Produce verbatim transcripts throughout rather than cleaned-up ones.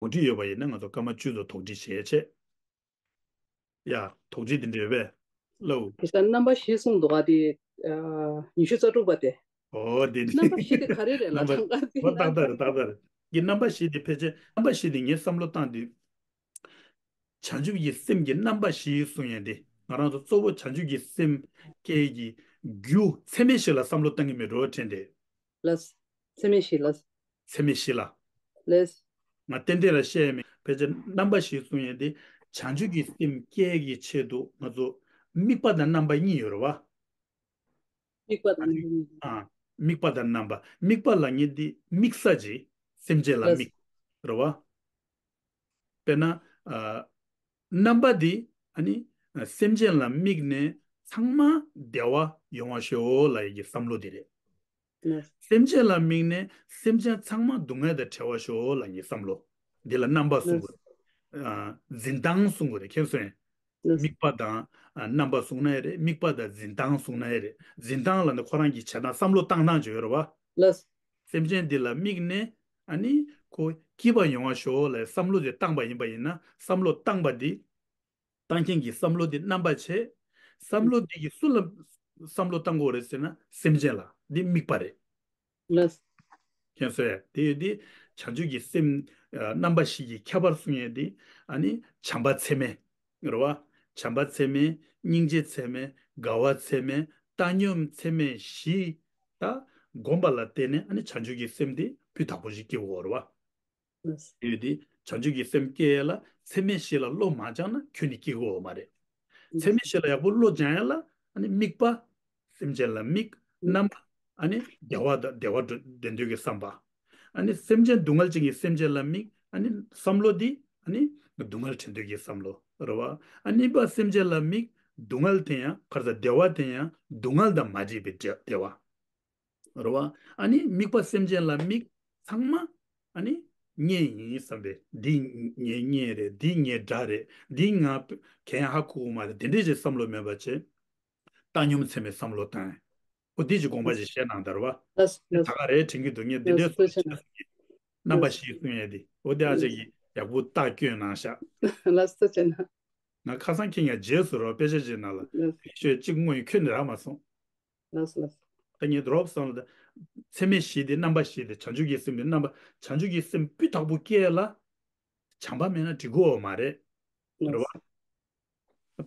དོགས་འདྲི་ཡོད་པ་ཡིན་ན་ང་ཚོ་སྐར་མ་བཅུ་ཙམ་དོགས་འདྲི་བྱེད་ཆེད། ཡ། དོགས་འདྲི་དེ་འདྲ་ཡོད་པས། ལགས། དེ་ལྟར་རྣམ་པ་བཞི་གསུངས་འདུག་ག་དེ། ཨ། ཉི་ཤུ་རྩ་དྲུག་པ་དེ། ཨོ་དེ་རྣམ་པ་བཞི་དེ་ག་རེ་རེད་ལ། རྣམ་པ་གྲངས་ཀ་དེ། ཨོ་ཏག་ཏག་རེད། ཏག་ཏག་རེད། ཀྱི་རྣམ་པ་བཞི་དེ་ཕལ་ཆེར་རྣམ་པ་བཞི་དེ་ངས་བསམ་བློ་བཏང་དུས། བྱང་ཆུབ་ཀྱི་སེམས་ཀྱི་རྣམ་པ་བཞི་གསུང་ཡས་དེ། ང་རང་ཚོ་གཙོ་བོ་བྱང་ཆུབ་ཀྱི་སེམས་སྐྱེ་གི་རྒྱུ་ཚད་མེད་བཞི་ལ་བསམ་བློ་བཏང་གི་མེད་འགྲོ་དྲན་ཏེ། ལགས། ཚད་མེད་བཞི་ལགས། ཚད་མེད་བཞི་ལ། ལགས། ང་ཏན་ཏན་ར་བཤད་ཡས་མེད། ཕལ་ཆེར་རྣམ་པ་བཞི་གསུང་ཡས་དེ། བྱང་ཆུབ་ཀྱི་སེམས་སྐྱེ་གི་ཆེད་དུ་ང་ཚོ་དམིགས་པ་དང་རྣམ་པ་གཉིས་ཡོད་རེད་བ། དམིགས་པ་དང་རྣམ་པ་གཉིས། ཨ། དམིགས་པ་དང་རྣམ་པ། དམིགས་པ་ལབ་མཁན་དེ་དམིགས་ས་ཅིག་སེམས་ཅན་ལ་ལགས། དམིགས། རེད་བ། དཔེར་ན། ཨ། རྣམ་པ་འདི། ཨ་ནི། ཨ། སེམས་ཅན་ལ་དམིགས་ནས་ཚང་མ་བདེ་བ་ཡོང་བ་ཤོག་ལབ་ཡས་ཀྱི་བསམ་བློ་འདི་རེད། ལགས། སེམས་ཅན་ལ་དམིགས་ནས་སེམས་ཅན་ཚང་མ་སྡུག་བསྔལ་དང་བྲལ་བ་ཤོག་ལབ་ཡས་བསམ་བློ། འདི་ལ་རྣམ་པ་གསུང་གི་རེད། ཨ། འཛིན་སྟངས་གསུང་གི་རེད། མཁྱེན་སོང་ངས། ལགས། དམིགས་པ་དང་། ཨ། རྣམ་པ་གསུང་ན་ཡང་རེད། དམིགས་པ་དང་འཛིན་སྟངས་གསུང་ན་ཡང་རེད། འཛིན་སྟངས་ལབ་ན་ཁོ་རང་གི་བྱེད་སྟངས་བསམ་བློ་བཏང་སྟངས་ཅིག་ཡོད་རེད་བ། ལགས། སེམས་ཅན་འདི་ལ་དམིགས་ནས། ཨ་ནི་ཁོ་སྐྱིད་པ་ཡོང་བ་ཤོག་ལབ་བསམ་བློ་དེ་བཏང་པ་ཡིན་པ་ཡིན་ན། བསམ་བློ་བཏང་པ་འདི། བཏང་མཁན་གྱི་བསམ་བློ་འདི་རྣམ་པ་བྱས། བསམ་བློ་འདི་གིས་སུ་ལ་བསམ་བློ་བཏང་དགོས་རེད་ཟེར་ན་སེམས་ཅན་ལ། འདི་དམིགས་པ་རེད། ལགས། མཁྱེན་སོང་ངས། དེ་ཡོད་དེ། བྱང་ཆུབ་ཀྱི་སེམས། ཨ། རྣམ་པ་བཞི་གི་ཁྱད་པར་གསུང་ཡས་དེ། ཨ་ནི་བྱམས་པ་ཚད་མེད། རེད་བ། བྱམས་པ་ཚད་མེད། སྙིང་རྗེ་ཚད་མེད། དགའ་བ་ཚད་མེད། བཏང་སྙོམས་ཚད་མེད་བཞི། ད་བསྒོམ་པ་ལ་བརྟེན་ནས། ཨ་ནི་བྱང་ཆུབ་ཀྱི་སེམས་དེ་སྤུས་དག་པོ་ཞིག་སྐྱེ་དགོས་རེད་བ། ལགས། དེ་ཡོད་དེ། བྱང་ཆུབ་ཀྱི་སེམས་སྐྱེ་ཡས་ལ་ཚད་མེད་བཞི་ལ་བློ་མ་སྦྱངས་ན་ཁྱོན་ནས་སྐྱེ་གི་ཡོད་མ་རེད། ཚད་མེད་བཞི་ལ་ཡག་པོ་བློ་སྦྱང་ཡས་ལ། ཨ་ནི་དམིགས་པ། སེམས་ཅན་ལ་དམིགས། རྣམ་པ། ཨ་ནི་བདེ་བ་དང་བདེ་བ་འདོད་འདོད་འདོད་ཀྱི་བསམ་པ། ཨ་ནི་སེམས་ཅན་སྡུག་བསྔལ་ཅན་གྱི་སེམས་ཅན་ལ་དམིགས། ཨ་ནི་བསམ་བློ་འདི། ཨ་ནི་སྡུག་བསྔལ་བྲལ་འདོད་ཀྱི་བསམ་བློ། རེད་བ། ཨ་ནི་གཉིས་པ་སེམས་ཅན་ལ་དམིགས། སྡུག་བསྔལ་དེ་ཡང་ག་རེ་ཟེར། བདེ་བ་དེ་ཡང་སྡུག་བསྔལ་དང་མ་འདྲེས་པའི་བདེ་བདེ་བ། རེད་བ། ཨ་ནི་དམིགས་པ་སེམས་ཅན་ལ་དམིགས། ཚང་མ། ཨ་ནི་ངའི་ཡིན་བསམ་པས། འདི་ངའི་གཉེན་རེད། འདི་ངའི་དགྲ་རེད། འདི་ང་གན་ཧ་གོ་གི་མ་རེད། དེ་འདྲས་ཅིག་བསམ་བློ་མེད་པ་བྱས། བཏང་སྙོམས་ཚད་མེད་བསམ་བློ་བཏང་། ཨོ་དེ་ཅིག་དགོངས་པ་ཅིག་བཞེས་གནང་དར་བ། ལགས། ད་ག་རེ་དྲན་གྱི་འདུག་ངས་འདི་འདྲས་སོ་ཅི་ན་སོ་ཅི། རྣམ་པ་བཞི་གསུང་ཡས་དེ། ཨོ་དེ་ཨ་ཅག་གིས་ཡག་པོ་རྟགས་བསྐྱོན་གནང་ཤག་ལགས་སོ་ཅི་ན། ང་ཁ་སང་ཁྱེད་ཉག་རྗེས་སུ་རོ་དཔེ་ཆ་ཅིག་ནང་ལ། ལགས། ཤོད་ཅིག་དངོས་ཡིན་ཁྱོད་ནི་རག་མ་སོང་། ལགས་ལགས། ད་ངས་དོ་རོབ་བསམ་ལ་ད། ཚད་མེད་བཞི་དེ་རྣམ་པ་བཞི་དེ་བྱང་ཆུབ་ཀྱི་སེམས་དེ་རྣམ་པ་བྱང་ཆུབ་ཀྱི་སེམས་སྤུས་དག་པོ་སྐྱེ་ལ། བྱམས་པ་མེད་ན་འགྲིག་གི་ཡོད་མ་རེད། རེད་བ། ལགས།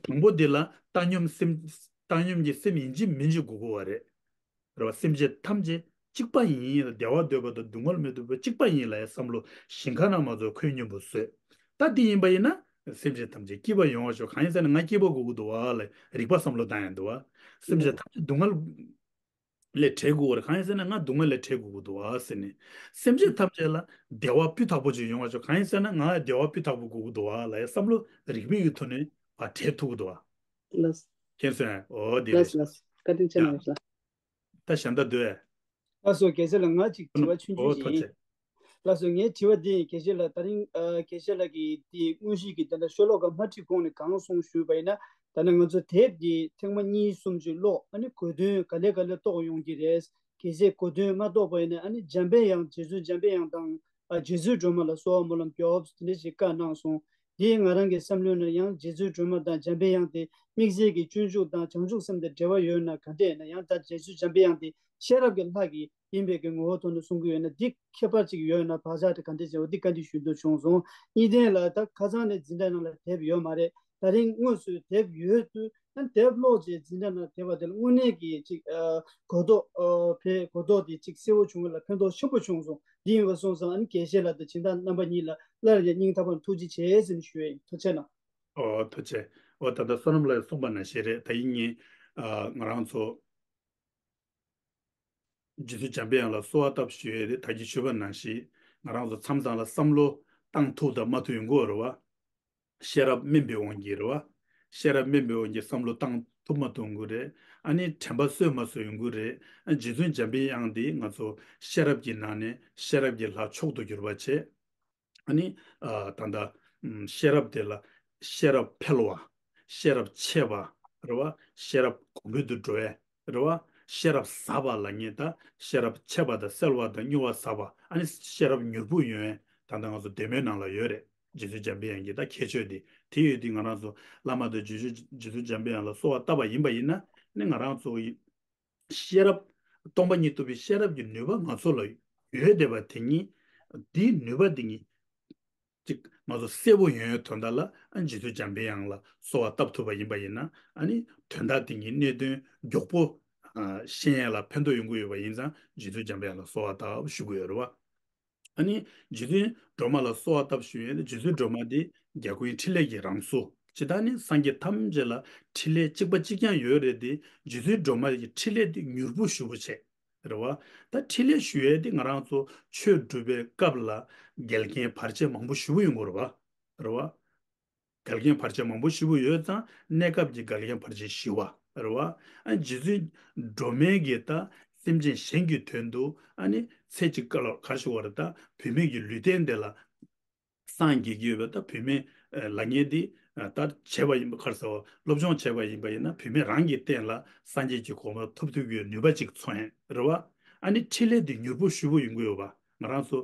དང་པོ་དེ་ལ་བཏང་སྙོམས་སེམས། བཏང་སྙོམས་ཀྱི་སེམས་ཡིན་གཅིག་མིན་གཅིག་དགོས་ཀྱི་ཡོད་རེད། རེད་བ། སེམས་ཅན་ཐམས་ཅད་གཅིག་པ་ཡིན་ལ། བདེ་བ་འདོད་པ་དང་སྡུག་བསྔལ་མི་འདོད་པ་གཅིག་པ་ཡིན་ལ་ཡ་བསམ་བློ་ཞིང་ཁ་ན་མ་ཚོགས་ཁོད་སྙོམས་པོ་བཟོས། ད་འདི་ཡིན་པ་ཡིན་ན། སེམས་ཅན་ཐམས་ཅད་སྐྱིད་པ་ཡོང་བ་ཤོག་གང་ཡིན་ཟེར་ན་ང་སྐྱིད་པ་དགོས་ཀྱི་འདུག་བ་ལ་རིག་པ་བསམ་བློ་བཏང་ཡ་འདུག་བ། སེམས་ཅན་ཐམས་ཅད་སྡུག་བསྔལ་ལས་བྲལ་དགོས་རེད། གང་ཡིན་ཟེར་ན་ང་སྡུག་བསྔལ་ལས་བྲལ་དགོས་ཀྱི་འདུག་བ་ཟེར་ནས། སེམས་ཅན་ཐམས་ཅད་ལ་བདེ་བ་སྤུས་དག་པོ་ཅིག་ཡོང་བ་ཤོག་གང་ཡིན་ཟེར་ན་ང་བདེ་བ་སྤུས་དག་པོ་དགོས་ཀྱི་འདུག་བ་ལ་ཡ་བསམ་བློ་རིག་པའི་གི་ཐོག་ནས་བ་བྲལ་ཐུབ་ཀྱི་འདུག་བ། ལགས། མཁྱེན་སོང་། ཨོ་དེ་རེད། ལགས་ལགས། བཀའ་དྲིན་ཆེ་གནང་ལགས། ད་གཞན་དག་འདུག་ཨེ། ལགས་སོ། དགེ་བཤེས་ལགས་ང་གཅིག་དྲི་བ་ཆུང་ཆུང་ཨོ་ཞིག་ཐུགས་ཡིན། རྗེ། ལགས་སོ། ངའི་དྲི་བ་འདི་ཡིན། དགེ་བཤེས་ལགས་ད་རིང་ཨ་དགེ་བཤེས་ལགས་ཀྱིས་འདི་དངོས་གཞི་གི་དེ་འདྲ་ཤོ་ལོ་ཀ་མ་ཁྲིད་གོང་ནས་གང་གསུངས་ཞུས་པ་ཡིན་ན། ད་ནི་ང་ཚོ་དེབ་འདི་ཐེངས་མ་གཉིས་གསུམ་ཅིག་ཀློག་ཨ་ནི་གོ་དོན་ག་ལེ་ག་ལེ་རྟོགས་ཡོང་གི་རེད། གལ་སྲིད་གོ་དོན་མ་རྟོགས་པ་ཡིན་ན་ཨ་ནི་འཇམ་པའི་དབྱངས། རྗེ་བཙུན་འཇམ་པའི་དབྱངས་དང་། ཨ་རྗེ་བཙུན་སྒྲོལ་མ་ལ་གསོལ་བ་སྨོན་ལམ་རྒྱོབ་དེ་འདྲ་ཞིག་བཀའ་གནང་སོང་། འདིས་ང་རང་གི་བསམ་བློའི་ནང་ཡང་རྗེ་བཙུན་སྒྲོལ་མ་དང་འཇམ་པའི་དབྱངས་དེ་དམིགས་བསལ་གྱི་སྤྱོད་འཇུག་དང་བྱང་ཆུབ་སེམས་དང་འབྲེལ་བ་ཡོད་ན་ག་འདྲས་ན། ཡང་ད་རྗེ་བཙུན་འཇམ་པའི་དབྱངས་དེ་ཤེས་རབ་ཀྱི་ལྷ་གི་ཡིན་པའི་གི་ངོ་བོ་ཐོག་ནས་གསུང་གི་ཡོད་ན། འདི་ཁྱད་པར་ཅིག་ཡོད་ན་བག་ཆགས་དེ་ག་འདྲས་ཅིག་འོ་འདི་བཀའ་འདྲི་ཞུ་འདོད་བྱུང་སོང་། གཉིས་ལྡན་ལ་ད་ཁ་སང་ནས་འཛིན་གྲྭ་ནང་ལ་དེབ་ཡོད་མ་རེད། ད་རིང་དངོས་སུ་དེབ་ཡོད་དུས་ཨ་དེབ་ཀློག་བྱས་འཛིན་གྲྭ་ནང་དེབ་བ་དེ་ལ་དངོས་གནས་ཀྱི་ཅིག་ཨ་གོ་རྟོགས་ཨ་འཕེལ་གོ་རྟོགས་དེ་ཅིག་གསལ་བོ་བྱུང་བ་ལ་ཕན་ཐོགས་ཆེན་པོ་བྱུང་སོང་། འདི་ཡིན་པ་སོང་ཙང་ཨ་ནི་དགེ་བཤེས་ལགས་དང་སྦྱིན་བདག་རྣམ་པ་གཉིས་ལ་སླར་ཡང་སྙིང་ཐག་པ་ནས་ཐུགས་རྗེ་ཆེ་ཟེར་ནས་ཞུ་ཡ་ཡིན། ཐུགས་རྗེ་གནང་། ཨོ་ཐུགས་རྗེ། ཨོ་ད་ལྟ་བསོད་ནམས་ལགས་གསུངས་པ་ནང་བཞིན་རེད། ད་ཡིན་ངེས་ཨ་ང་རང་ཚོ་རྗེ་བཙུན་འཇམ་པའི་དབྱངས་ལ་གསོལ་བ་བཏབ་ཞུ་ཡས་རེད། ད་གིན་ཞུས་པ་ནང་བཞིན་ང་རང་ཚོ་མཚམས་མཚམས་ལ་བསམ་བློ་བཏང་ཐུབ་དང་མ་ཐུབ་ཡོང་གི་ཡོད་རེད་བ། ཤེས་རབ་དམན་པའི་དབང་གིས་རེད་བ། ཤེས་རབ་དམན་པའི་དབང་གིས་བསམ་བློ་བཏང་ཐུབ་མ་ཐུབ་ཡོང་གི་རེད། ཨ་ནི་དྲན་པ་གསོས་མ་གསོས་ཡོང་གི་རེད། ཨ་རྗེ་བཙུན་འཇམ་པའི་དབྱངས་འདི་ང་ཚོ་ཤེས་རབ་ཀྱི་ནང་ནས་ཤེས་རབ་ཀྱི་ལྷ་མཆོག་ཏུ་གྱུར་པ་བྱས། ཨ་ནི་ཨ་ད་ལྟ་ཨམ་ཤེས་རབ་དེ་ལ་ཤེས་རབ་འཕེལ་བ། ཤེས་རབ་ཆེ་བ་རེད་བ། ཤེས་རབ་གོང་འཕེལ་དུ་འགྲོ་བས་རེད་བ། ཤེས་རབ་ཟབ་པ་ལབ་མཁན་ད་ཤེས་རབ་ཆེ་བ་དང་གསལ་བ་དང་མྱུར་བ་ཟབ་པ། ཨ་ནི་ཤེས་རབ་མྱུར་པོ་ཡོང་བས་ད་ ད་ལྟ་ང་ཚོ་འདོད་མོས་ནང་ལ་ཡོད་རེད། རྗེ་བཙུན་འཇམ་པའི་དབྱངས་ཀྱི་ད་ཁྱད་ཆོས་དེ་དེ་ཡོད་དུས། ང་རང་ཚོ་བླ་མ་དང་རྗེ་བཙུན་རྗེ་བཙུན་འཇམ་པའི་དབྱངས་ལ་གསོལ་བ་བཏབ་པ་ཡིན་པ་ཡིན་ན་ནི། ང་རང་ཚོ་ཤེས་རབ། སྟོང་པ་ཉིད་རྟོགས་པའི་ཤེས་རབ་ཀྱི་ནུས་པ་ང་ཚོ་ལ་ཡོད་བསྡད་པ་དེ་ཉིད། དེའི་ནུས་པ་དེ་ཉིད་ཅིག་ང་ཚོ་གསལ་པོ་ཡོང་ཡའི་དོན་དག་ལ། ཨ། རྗེ་བཙུན་འཇམ་པའི་དབྱངས་ལ་གསོལ་བ་བཏབ་ཐུབ་པ་ཡིན་པ་ཡིན་ན། ཨ་ནི་དོན་དག་དེ་ཉིད་གནད་དོན་མགྱོགས་པོ། ཨ། ཤེས་ཡས་ལ་ཕན་ཐོགས་ཡོང་གི་ཡོད་པ་ཡིན་ཙང་། རྗེ་བཙུན་འཇམ་པའི་དབྱངས་ལ་གསོལ་བ་བཏབ་ཞུ་གི་ཡོད་རེད་བ། ཨ་ནི་རྗེ་བཙུན་སྒྲོལ་མ་ལ་གསོལ་བ་བཏབ་ཞུ་ཡས་ནི། རྗེ་བཙུན་སྒྲོལ་མ་དེ་རྒྱལ་ཀུན་འཕྲིན་ལས་ཀྱི་རང་གཟུགས། ཇི་ལྟར་ནི་སངས་རྒྱས་ཐམས་ཅད་ལ་འཕྲིན་ལས་གཅིག་པ་གཅིག་རྐྱང་ཡོད་རེད་དེ། རྗེ་བཙུན་སྒྲོལ་མ་ཡི་འཕྲིན་ལས་དེ་མྱུར་པོ་ཞེ་པོ་བྱས། རེད་བ། ད་འཕྲིན་ལས་ཞུ་ཡས་དེ་ང་རང་ཚོ་ཆོས་སྒྲུབ་པའི་སྐབས་ལ་འགལ་རྐྱེན་བར་ཆད་མང་པོ་ཞེ་པོ་ཡོང་གི་རེད་བ། རེད་བ། འགལ་རྐྱེན་བར་ཆད་མང་པོ་ཞེ་པོ་ཡོད་ཙང་། གནས་སྐབས་ཀྱི་འགལ་རྐྱེན་བར་ཆད་ཞི་བ། རེད་བ། ཨ། རྗེ་བཙུན་སྒྲོལ་མས་ཀྱིས་ད་སེམས་ཅན་གཞན་གྱི་དོན་དུ། ཨ་ནི་ཚེ་གཅིག་སྐབས་ལ་ག་རེ་ཞུ་བ་རེད། ད་བུད་མེད་ཀྱི་ལུས་རྟེན་དེ་ལ་སངས་རྒྱས་ཀྱི་ཡོད་པ། ད་བུད་མེད་ལབ་མཁན་དེ་ད་བྱས་པ་ཡིན་པ། ག་རེ་ཟེར་བ། སློབ་སྦྱོང་བྱས་པ་ཡིན་པ་ཡིན་ན། བུད་མེད་རང་གི་སྟེང་ལ་སངས་རྒྱས་ཀྱི་གོ་འཕང་ཐོབ་ཐུབ་ཀྱི་ནུས་པ་ཅིག་མཚོན་ཡས་རེད་བ། ཨ་ནི་འཕྲིན་ལས་དེ་མྱུར་པོ་ཞེ་པོ་ཡོང་གི་ཡོད་པ། ང་རང་ཚོ་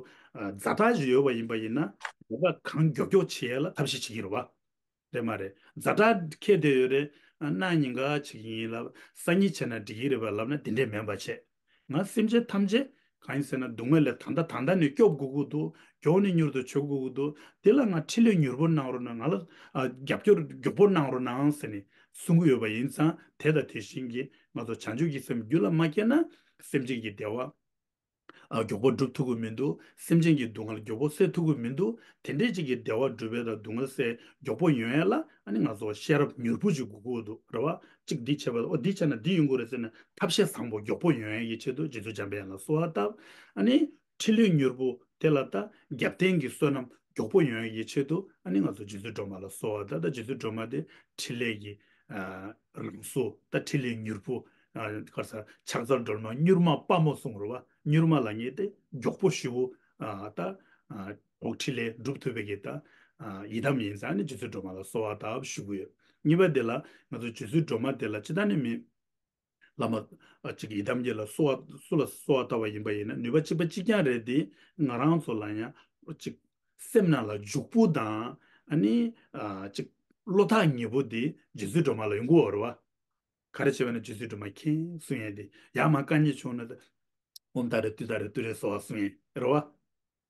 ཛ་དྲག་ཅིག་ཡོད་པ་ཡིན་པ་ཡིན་ན། ཛ་དྲག་གང་མགྱོགས་མགྱོགས་བྱེད་ཡས་ལ་ཐབས་ཤེས་བྱེད་ཀྱི་རེད་བ། རེད་མ་རེད། ཛ་དྲག་ཁྱེར་བསྡད་ཡོད་རེད། གནངས་ཉིན་ག་བྱེད་ཀྱི་ཡིན་ལབ། སང་ཉིན་བྱས་ན་འགྲིག་གི་རེད་པ་ལབ་ན། དེ་འདྲས་མིན་པ་བྱས། ང་སེམས་ཅན་ཐམས་ཅད་གང་ཡིན་ཟེར་ན། སྡུག་བསྔལ་ལས་ད་ལྟ་ད་ལྟ་ནས་སྐྱོབ་དགོས་ཀྱི་འདུག་མགྱོགས་ནས་མྱུར་དུ་བྱེད་དགོས་ཀྱི་འདུག་དེ་ལ་ང་འཕྲིན་ལས་མྱུར་པོ་གནང་རོགས་གནང་། ང་ལ། ཨ། རྒྱབ་སྐྱོར་མགྱོགས་པོ་གནང་རོགས་གནང་ཟེར་ནས་གསུང་གི་ཡོད་པ་ཡིན་ཙང་། དེ་དང་དེ་བཞིན་གྱི་ང་ཚོ་བྱང་ཆུབ་ཀྱི་སེམས་རྒྱུད་ལ་མ་སྐྱེས་ན། སེམས་ཅན་གྱི་བདེ་བ། ཨ། མགྱོགས་པོ་སྒྲུབ་ཐུབ་ཀྱི་མི་འདུག་སེམས་ཅན་གྱི་སྡུག་བསྔལ་མགྱོགས་པོ་སེལ་ཐུབ་ཀྱི་མི་འདུག་དེ་འདྲས་ཅིག་གི་བདེ་བ་སྒྲུབ་པའི་དང་སྡུག་བསྔལ་སེལ་མགྱོགས་པོ་ཡོང་ཡས་ལ། ཨ་ནི་ང་ཚོ་ཤེས་རབ་མྱུར་པོ་ཅིག་དགོས་ཀྱི་འདུག་རེད་བ། གཅིག་འདི་བྱས་པ། ཨོ། འདི་བྱས་ན་འདི་ཡོང་གི་རེད་ཟེར་ནས་ཐབས་ཤེས་བཟང་པོ་མགྱོགས་པོ་ཡོང་ཡས་ཀྱི་ཆེད་དུ་རྗེ་བཙུན་འཇམ་པའི་དབྱངས་ལ་གསོལ་བ་བཏབ། ཨ་ནི་འཕྲིན་ལས་མྱུར་པོ་དེ་ལ་ད་རྒྱབ་རྟེན་གྱི་བསོད་ནམས་མགྱོགས་པོ་ཡོང་ཡས་ཀྱི་ཆེད་དུ། ཨ་ནི་ང་ཚོ་རྗེ་བཙུན་སྒྲོལ་མ་ལ་གསོལ་བ་བཏབ། ད་རྗེ་བཙུན་སྒྲོལ་མ་དེ་འཕྲིན་ལས་ཀྱི། ཨ། རང་གཟུགས། ད་འཕྲིན་ལས་མྱུར་པོ། ཨ། ག་རེ་ཟེར། ཕྱག་འཚལ་སྒྲོལ་མ་མྱུར་མ་དཔའ་མོ་གསུངས་རེད་བ། མྱུར་མ་ལབ་མཁན་དེ་མགྱོགས་པོ་ཞེ་པོ། ཨ། ད། ཨ། འཕྲིན་ལས་སྒྲུབ་ཐུབ་པའི་གི་ད། ཨ། ཡི་དམ་ཡིན་ཙང་། ཨ་ནི་རྗེ་བཙུན་སྒྲོལ་མ་ལ་གསོལ་བ་བཏབ་ཞུ་གི་ཡོད། གཉིས་པ་དེ་ལ། ང་ཚོ་རྗེ་བཙུན་སྒྲོལ་མ་དེ་ལ་ཅི་ལྟར་ནས་མི། བླ་མ། ཨ། གཅིག་ཡི་དམ་གྱི་ལ་གསོལ་བ། སུ་ལ་གསོལ་བ་བཏབ་པ་ཡིན་པ་ཡིན་ན། ནུས་པ་གཅིག་པ་གཅིག་རྐྱང་རེད་དེ། ང་རང་ཚོ་ལ་ཡང་གཅིག་སེམས་ནང་ལ་འཇུག་པོ་དང་། ཨ་ནི། ཨ། གཅིག་བློ་ཐག་ཉེ་པོ་དེ་རྗེ་བཙུན་སྒྲོལ་མ་ལ་ཡོང་གི་ཡོད་རེད་བ། ག་རེ་བྱས་པ་ན། རྗེ་བཙུན་སྒྲོལ་མ་མཁྱེན་གསུང་ཡས་དེ། ཡར་མར་དཀའ་ངལ་བྱུང་ན། ཨོཾ་ཏཱ་རེ་ཏུཏྟཱ་རེ་ཏུ་རེ་གསོལ་བ་གསུང་ཡས་རེད་བ།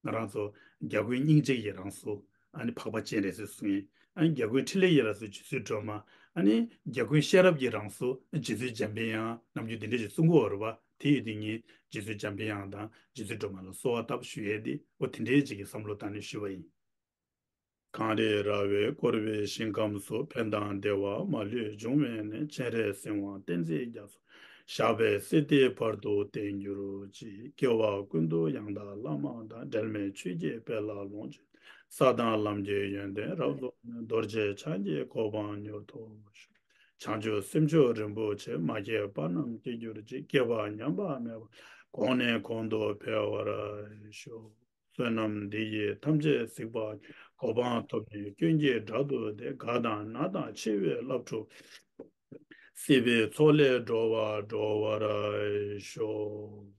ང་རང་ཚོ་རྒྱལ་ཀུན་སྙིང་རྗེ་ཡི་རང་གཟུགས། ཨ་ནི་འཕགས་པ་སྤྱན་རས་གཟིགས་གསུང་ཡས། ཨ་ནི་རྒྱལ་ཀུན་འཕྲིན་ལས་ཡི་རང་གཟུགས་རྗེ་བཙུན་སྒྲོལ་མ། ཨ་ནི་རྒྱལ་ཀུན་ཤེས་རབ་ཀྱི་རང་གཟུགས་རྗེ་བཙུན་འཇམ་པའི་དབྱངས། ནམ་རྒྱུན་དེ་འདྲས་ཞིག་གསུང་གི་ཡོད་རེད་བ། དེ་ཡོད་དུས་ངས་རྗེ་བཙུན་འཇམ་པའི་དབྱངས་དང་རྗེ་བཙུན་སྒྲོལ་མ་ལ་གསོལ་བ་བཏབ་ཞུ་ཡས་དེ། འོ། དེ་འདྲས་ཅིག་གི་བསམ་བློ་བཏང་ནས་ཞུས་པ་ཡིན། གངས་རི་ར་བས་བསྐོར་བའི་ཞིང་ཁམས་སུ། ཕན་དང་བདེ་བ་མ་ལུས་འབྱུང་བའི་གནས། སྤྱན་རས་གཟིགས་དབང་བསྟན་འཛིན་རྒྱ་མཚོ། ཞབས་པད་སྲིད་མཐའི་བར་དུ་བརྟན་གྱུར་ཅིག་སྐྱེ་བ་ཀུན་ཏུ་ཡང་དག་བླ་མ་དང་། འབྲལ་མེད་ཆོས་ཀྱི་དཔལ་ལ་ལོངས་སྤྱོད། ས་དང་ལམ་གྱི་ཡོན་ཏན་རབ་རྫོགས་ནས། རྡོ་རྗེ་འཆང་གི་གོ་འཕང་མྱུར་དུ་ཤོག་བྱང་ཆུབ་སེམས་མཆོག་རིན་པོ་ཆེ། མ་སྐྱེས་པ་རྣམས་སྐྱེ་གྱུར་ཅིག་སྐྱེས་པ་ཉམས་པ་མེད་པར། གོང་ནས་གོང་དུ་འཕེལ་བར་ཤོག་བསོད་ནམས་འདི་ཡིས་ཐམས་ཅད་གཟིགས་པ་ཉིད། གོ་འཕང་ཐོབ་ནས་སྐྱོན་གྱི་དགྲ་རྣམས་ཕམ། དགའ་དང་ན་དང་འཆི་བའི་རླབས་འཁྲུགས་པས། སྲིད་པའི་མཚོ་ལས་སྒྲོལ་བར་སྒྲོལ་བར་ཤོག